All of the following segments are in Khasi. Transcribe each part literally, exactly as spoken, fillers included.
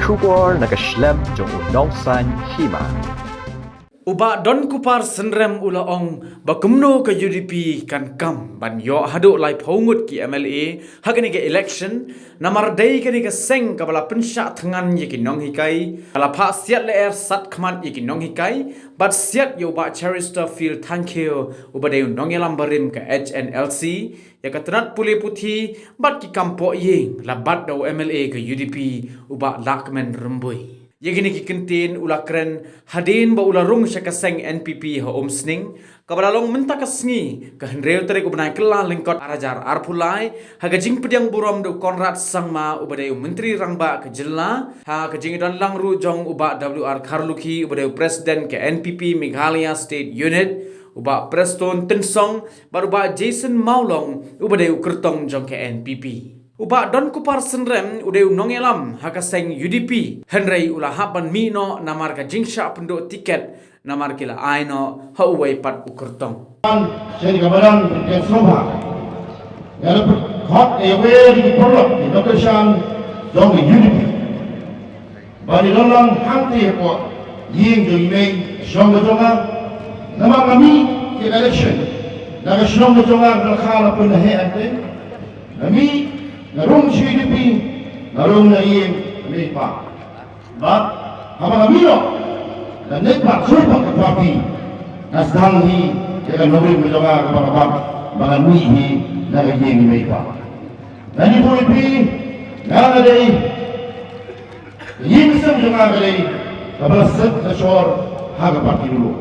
Khubor na ka shlem jong u nongsaiñ hima. U Bah Donkupar Synrem u la ong ba kumno ka U D P kan kam ban ïoh haduh laiphew ngut ki M L A ha kane ka election, namar dei kane ka seng kaba la pynshah thngan ïa ki nonghikai, ka la phah siat lyer sat khmat ïa ki nonghikai, bad siat ïa u Bah Cheristerfield Thangkhiew uba dei u nongïalam barim ka H N L C, ïa ka tnat pule puthi bad ki kam pohïing, la bat da u M L A ka U D P u Bah Lahkmen Rymbui. Ïa kine ki kyntien u la kren hadien ba u la rung sha ka seng N P P ha Umsning, kaba la long mynta ka sngi ka hynriew tarik u bnai Kyllalyngkot ar hajar arphew lai, ha ka jingpdiang burom da u Conrad Sangma uba dei u Myntri Rangbah ka jylla, ha ka jingdonlang ruh jong u Bah W R Kharlukhi uba dei u President ka N P P Meghalaya State Unit, u Bah Prestone Tynsong, bad u Bah Jason Mawlong uba dei u kyrtong jong ka N P P. U Bah Donkupar Synrem u dei u nongïalam ha ka seng U D P, hynrei u la hap ban mih noh namar ka jingshah pynduh tiket namar ki la ai noh ha uwei pat u kyrtong. Sha kane ka madan ka sngewbha nga la pynkhot ïa uwei na ki paralok ki nongkyrshan jong ka U D P ba kin don lang hangtei hapoh ïing jong i mei shnong ka jong nga. Namar nga mih ïa ka election na ka shnong ka jong nga, ka la kha la pynheh hangtei. Nga mih, nga rung sha U D P, nga rung na ïing i mei i pa. Bad haba nga mih noh, nga leit bad shuwa pat ka party, nga sdang hi ïa ka nongrim ka jong nga kaba nga bat ba ngan mih hi na ka ïing i mei i pa. Nga mih U D P, nga nga dei Ka ïing ka sem jong nga ka dei kaba la set ka shor ha ka party ruh.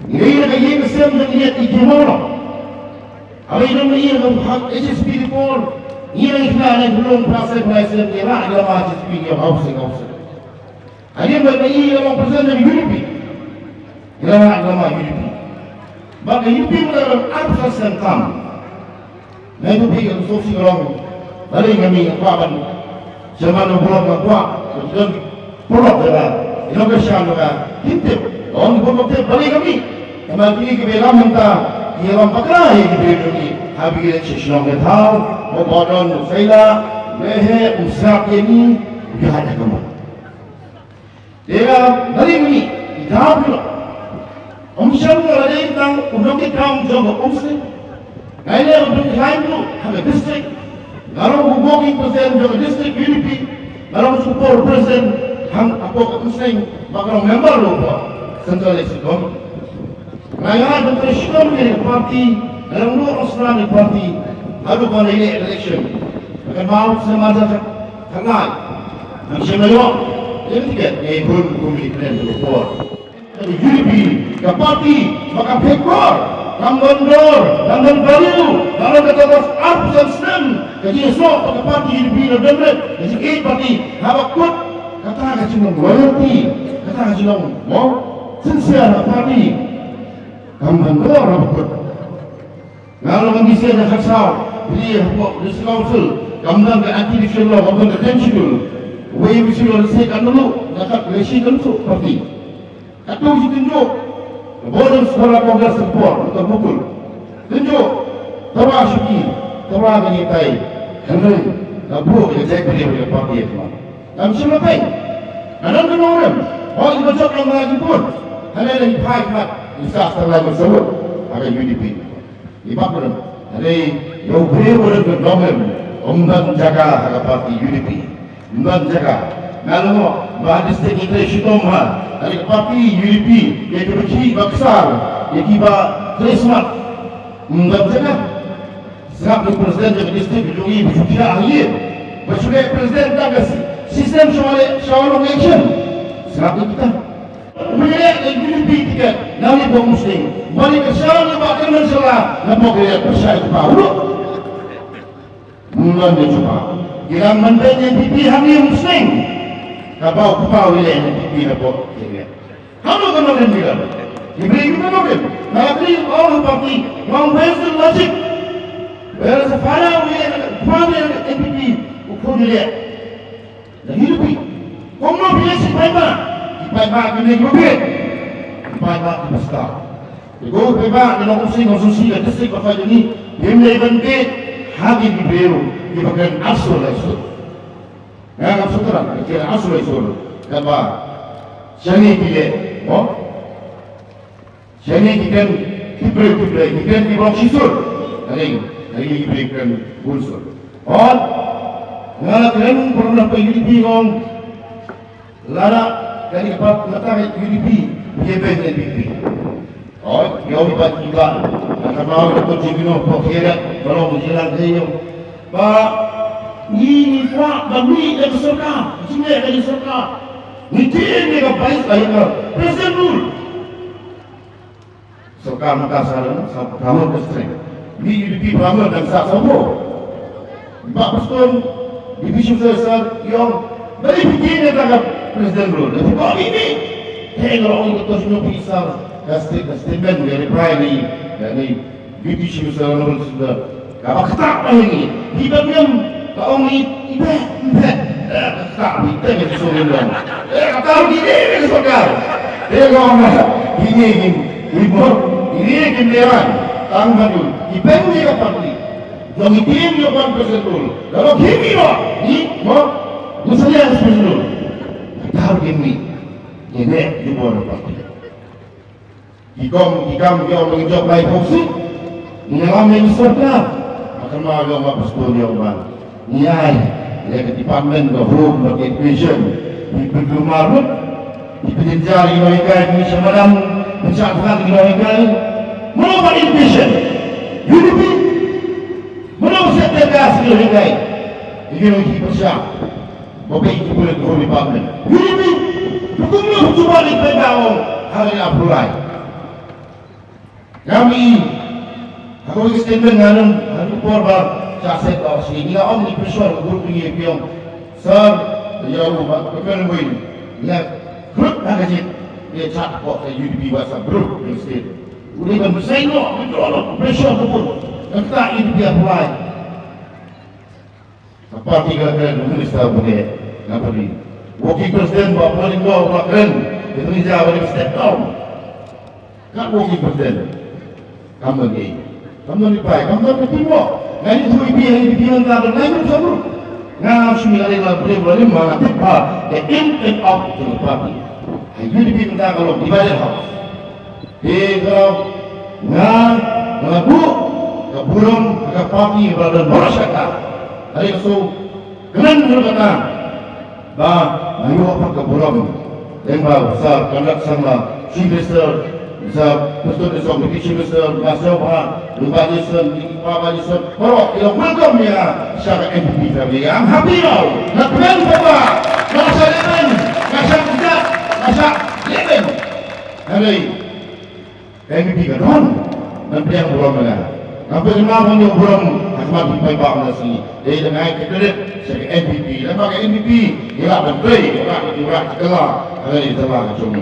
Ngi dei na ka ïing ka sem jong ngi ïa ki mawlong. Haba ngi don na ïing ka ha H S P Dipor, ngi dei na ka ïing ka long pra sem pra sem ngi rah ïa la ma H S P ngi ïa housing housing. Hadien ba ngi ïa long president jong U D P. Ngi rah ïa la ma U D P. Ba ka U D P ka long arphew san snem tam. Ngai tu phi ka suk si ka long. Balei nga mih nga kwah ban sha man u burom nga kwah ban don pulok jong nga. Ino ka shan jong nga. Kim tip. Ong ki bun bak tip balei nga mih. Namar kine ki ba ïalam mynta ki ïalam bakla ïa ki briew jong ngi. Ha ba ki leit sha shnong ka thaw. Ba ba don u Saila, Mehe, u Sngap ïa ngi. Ki hait ha ka mut. Te nga, nga ring ni, i dap ïa. Ym shym nga la dei tang u nongtrei kam jong ka Umsning. Nga ïa leh u nongtrei kam ruh ha ka district. Nga long u working president jong ka district U D P. Nga long u super president hapoh ka Umsning, bad nga long member ruh hapoh Central Executive Committee. Nga ïaid ban trei shitom ïa ka party, nga long ruh u nongïalam ïa ka party haduh ba ngi leh election. Nga kynmaw snem ar hajar khatlai, ngam shym la ïoh ïa ka tiket, nga ïa bun kum ki kren ka por. Ka U D P ka party ba ka phet bor, kam don dor, kam don value, kam don ka status arphew san snem ka jingïasoh ba ka party U D P la don rit, ka jingïeit party haba kut, kata ka jinglong loyalty, kata ka jinglong mo sincere ha party. Kam don dor haba kut. Nga long M D C ha khatsaw, phi hapoh District Council, kam don ka anti-defamation law, kam don ka tenth schedule. Wei M D C law lehse kan don ruh, nga kat lehse kan don party. Katto shi tynjuh, ka Bhojam Samhala Congress ka por, ka Mukul. Tynjuh, tara shuki, tara ka ngi tai, hynrei, ka buh ka jait bynriew ka party ka ma. Ngam shym la peit. Nga don ka nongrim, hooid ngi ba jop long nga ki bun. Hynrei la ngi phai khmat, ngi sah sa lai ma sawut, ha ka U D P. Ngi bak rim. Hynrei ïa u briew u don ka nongrim, um don jaka ha ka party U D P. Um don jaka. Nga la ong ba ha district ngi trei shitom ha. Hynrei ka party U D P, ïa ki ba khih ba ksar, ïa ki ba trei smat. Um don jaka. Sngap ïa u president jong ka district jong ngi ba shu thiah ha ïing. Ba shu leh president tang ka si-, system shu leh shu long election. Sngap ïa kita. Ba ïaleh ka U D P tiket na ngi ba Umsning. Ba ngi kyrshan ïa Bah Kyrmen Shylla na ba ngi leh pyrshah ïa u Bah Uluk. Mlien ïa u Bah. Ki dang mynta ïa N P P ha ngi Umsning. Ka ba u Bah Uluk ïaleh N P P na ba ngi leh. Hangno ka nongrim ki don? Ki briew ki nongrim. Nga la kylli all the party, nga ong, where's the logic? Where's the father of the, father of the N P P, u khun ïaleh na U D P? Kumno phi leh shi paidbah? Ki paidbah ki mei ki ba bieit. Ki paidbah ki ba stad. Te ko paidbah ki nong Umsning constituency ka district ba phi ïa ni, phim dei ban bieit ha ki briew ki ba kren arsu lai su. Nga ngam sngewthuh, ki la asurai sur. Kaba shane ki leh, mo? Shane ki kren ki briew ki briew, ki kren ki briew shisha. Ka dei, ka dei ki briew kren bun sur. Hooid, nga la kren pyrshah na U D P, nga ong, lada kane ka party, lada ka U D P, u ïa beiñ N P P. Hooid, ïa u ba ki ba, ka kynmaw ïa ka jingmut pyrkhat, ba long jingïalang ka ïa u. Ba ngi, ngi kwah ba mih ïa ka sorkar, jingleh ka sorkar. Ngi tieng ïa ka vice, ïa ka President rule. Sorkar mynta sa dang, sa pynlong ka strength. Mih U D P pynlong dang sa sawphew. Bah Prestone, Deputy Chief Minister, ïong, ba dei phi tieng ïa ka President rule. Lada phi kwah mih, mih. Te nga ong ïa ka Doctor Shillong Pynshar, ka state-, ka statement, ka reply ni, ka ni, Deputy Chief Minister, Honorable Chief Minister. Kaba ktah ba ngi, ki ba ngam, ka ong i, i beh, i beh. Eh, ka ktah, i beh, i beh, i beh. Eh, kata ruh ki dei, i beh, sorkar. Eh, ka ong, i beh, i beh, i beh, i beh, tang ba dun, i beh, i beh, ka party. Jong i tieng, jong ban President rule. Kalau ki mi ro, i, mo, ni saya President rule. Kata ruh ki mi. Ini, i bor party. Ki kam, ki kam ki ong ngi jop lai phoksi. Ngi lam ngi sorkar. Akan ma ong ma pastor ong ma. Ngi ai ïa ka department ka home bad education. Ngi pynkulmar lut. Ngi pynjynjar ïa ngi kai, ngi sha madan, ngi sha than ïa ngi kai. Mano bad education? U D P. Mano bad sector kas ïa ngi kai? Ngi ngi pyrshah. Ba phi ki pule ki home department. Uni phi, phi kumno phi cuba ni phi ba ong, ha ri apply. Ngam i, ha ka wei ka statement nga ong, ha ka por ba, cha set ba shi, ngi la ong ni pressure ka group ni phi ong. Sir, ïa u ba, phi phi ong wei, ïa, group ha ka jit, ïa chat ko ka U D P WhatsApp group ni state. Uni ban besai no, withdraw no, pressure ka pun. Ngan ta U D P apply. Ka party ka la kren, u minister u ne, nga pyrdi. Working president ba pyrdi, nga pyrdi kren, ïa pyrdi ja ba step down. Ka working president. Kam don ei. Kam don ei pai, kam don ei pai mo. Nga ïathuh ïa phi, ïa phi mynta ba nga ïathuh sabru. Nga ngam shu ïa la briew la lim, nga tip ba the in and out of the party. Ha ïa phi mynta ka long divided house. Te ka nga, nga buh ka burom ha ka party ba don bor shaka. Hynrei ka shu kren ruh kata ba nga ïoh pat ka burom. Lyngba Sir Conrad Sangma, Chief Minister, Sir Prestone Tynsong, Deputy Chief Minister, Bah Sniawbhalang, lyngba Jason, lyngba Bah Jason, baroh ki la welcome ïa nga sha ka N P P family. I'm happy now. Nga kmen ba nga shah lehbeiñ, nga shah kjat, nga shah lehbeiñ. Hynrei N P P ka don, ngan pdiang burom ïa nga. Ngan pdiang burom, ngan pdiang burom ha khmat ki paidbah Umla Sngi. Dei da ngai ka credit sha ka N P P. Lada ka N P P ngi lah ban trei, ngi lah ban trei, ngi lah ban trei.